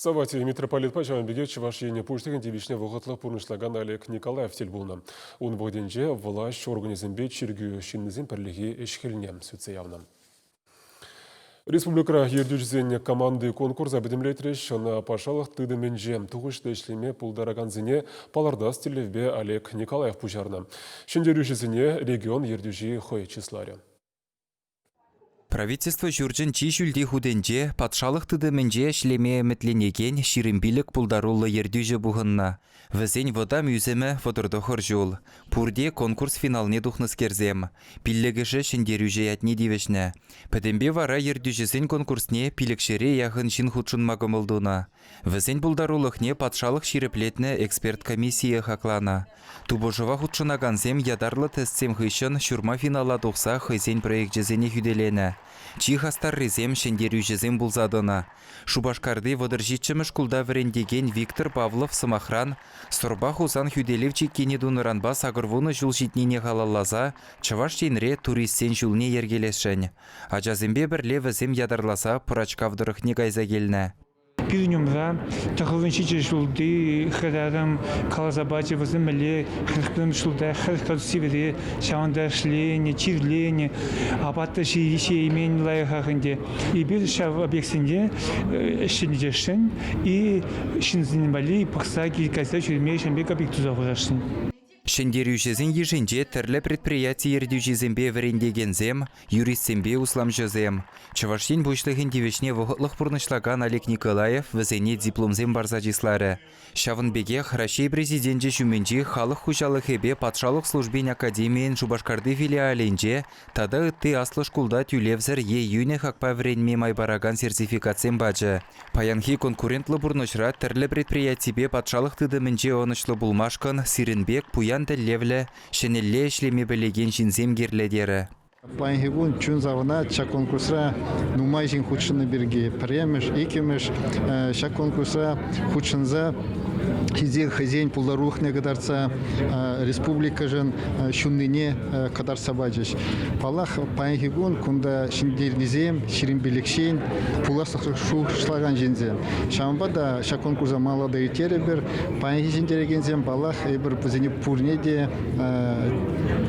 Савватий митрополитпа ҫавӑн пекех Чӑваш Ен Пуҫлӑхӗн тивӗҫне вӑхӑтлӑх пурнӑҫлакан Олег Николаев тӗл пулнӑ. Ун вӑхӑтӗнче влаҫ органӗсемпе чиркӳ ҫыннисен пӗрлехи ӗҫ-хӗлне сӳтсе явнӑ. Республикӑра ертӳҫӗсен команди конкурса пӗтӗмлетрӗҫ. Ӑна патшалӑх тытӑмӗнче тухӑҫлӑ ӗҫлеме пултаракансене палӑртас тӗллевпе Олег Николаев пуҫарнӑ. Ҫӗнтерӳҫӗсене регион ертӳҫи хӑй чысларӗ. Правительство ҫурчӗн чи ҫӳлти хутӗнче патшалӑх тытӑмӗнче ӗҫлеме ӗмӗтленекен 25 пултаруллӑ ертӳҫӗ пухӑннӑ. Вӗсен вӑтам ӳсӗмӗ 39 ҫул. Пурте конкурс финалне тухнӑскерсем. Пиллӗкӗшӗ ҫӗнтерӳҫӗ ятне тивӗҫнӗ. Пӗтӗмпе вара ертӳҫӗсен конкурсне пилӗкҫӗре яхӑн ҫын хутшӑнма кӑмӑл тунӑ. Вӗсен пултарулӑхне патшалӑх ҫирӗплетнӗ эксперт комиссийӗ хакланӑ. Тупӑшӑва хутшӑнакансем ятарлӑ тестсем хыҫҫӑн ҫурма финала тухса хӑйсен проекчӗсене хӳтӗленӗ. Чи хастаррисем ҫӗнтерӳҫӗсем пулса тӑнӑ. Шупашкарти 37-мӗш шкулта вӗрентекен Виктор Павлов, сӑмахран, Сӑрпа Хусан хӳтӗлев чиккине тунӑранпа 80 ҫул ҫитнине халалласа Чӑваш Енре туристсен ҫулне йӗркелесшӗн. Ачасемпе пӗрле вӗсем ятарласа Пӑрачкав тӑрӑхне кайса килнӗ. Пирӗн умра 97 ҫулти хӗрарӑм каласа пачӗ, вӗсем мӗнле 41 ҫулта 44 сивӗре ҫавӑнта ӗҫленӗ, чирленӗ, апат та ҫиеймен лайӑхах ӗнтӗ. Эпир ҫав объектсенче ӗҫлентересшӗн и ҫынсене валли пӑхса кайса ҫӳреме ҫавӑн пек объект туса хурасшӑн. Ҫӗнтерӳҫӗсен йышӗнче тӗрлӗ предприяти ертӳҫисемпе вӗрентекенсем, юристсемпе усламҫӑсем. Чӑваш Ен Пуҫлӑхӗн тивӗҫне вӑхӑтлӑх пурнӑҫлакан Олег Николаев вӗсене дипломсем парса чысларӗ. Ҫавӑн пекех Раҫҫей Президенчӗ ҫумӗнчи Халӑх хуҫалӑхӗпе патшалӑх службин академийӗн Шупашкарти филиалӗнче тата ытти аслӑ шкулта тӳлевсӗр е йӳнӗ хакпа вӗренме май паракан сертификатсем пачӗ. Паянхи конкурентлӑ пурнӑҫра тӗрлӗ предприятипе патшалӑх тытӑмӗнче ӑнӑҫлӑ пулмашкӑн сирӗн пек пуян тӗллевлӗ, ҫӗнӗлле ӗҫлеме пӗлекен ҫынсем кирлӗ терӗ. Паянхи кун чун савӑнать ҫак конкурсра нумай ҫын хутшӑннӑ пирки. Пӗрремӗш, иккӗмӗш ҫак конкурсра хутшӑнса хӑйсен пултарулӑхне кӑтартса республикӑшӑн ҫуннине кӑтартса пачӗҫ. Паллах, паянхи кун кунта ҫӗнтернисем 25 ҫын, пуласлӑх шухӑшлакан ҫынсем. Ҫавӑнпа та ҫак конкурса малалла та ирттерӗпӗр. Паянхи ҫӗнтерекенсем, паллах, эпир вӗсене пурне те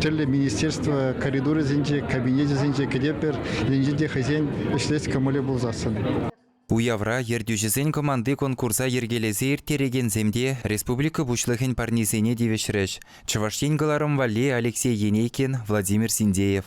тӗрлӗ министерство коридорӗсенче, кабинечӗсенче кӗтетпӗр, енчен те хӑйсен ӗҫлес кӑмӑлӗ пулсассӑн. Уявра ертӳҫӗсен команди конкурса йӗркелесе ирттерекенсем те республика Пуҫлӑхӗн парнисене тивӗҫрӗҫ. Чӑваш Ен кӑларӑм валли Алексей Енейкин, Владимир Синдеев.